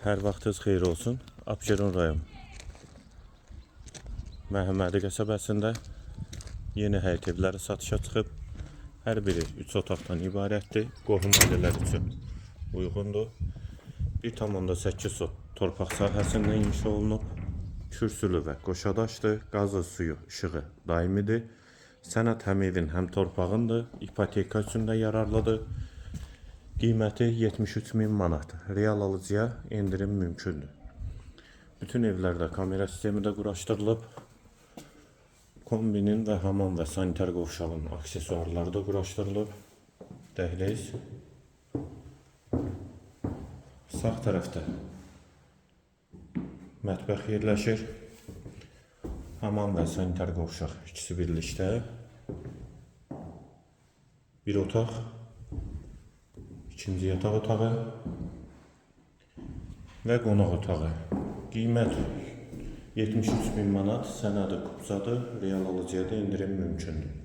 Hər vaxtınız xeyir olsun. Abşeron rayon Məhəmmədi qəsəbəsində yeni həyət evləri satışa çıxıb. Hər biri 3 otaqdan ibarətdir. Qohum ailələr üçün uyğundur. 1,8 sot torpaq sahəsində inşa olunub. Kürsülü və qoşadaşdır. Qazı, suyu, işığı daimidir. Sənəd həm evin, həm torpağındır. İpoteka üçün də yararlıdır. Qiyməti 73 min manat. Real alıcıya endirim mümkündür. Bütün evlərdə kamera sistemi də quraşdırılıb. Kombinin və hamam və sanitar qovşağın aksesuarları da quraşdırılıb. Dəhliz. Sağ tərəfdə mətbəx yerləşir. Hamam və sanitar qovşaq ikisi birlikdə. Bir otaq, ikinci yataq otağı və qonaq otağı. Qiymət 73 min manat, sənədi kupçadır, real alıcıya da endirim mümkündür.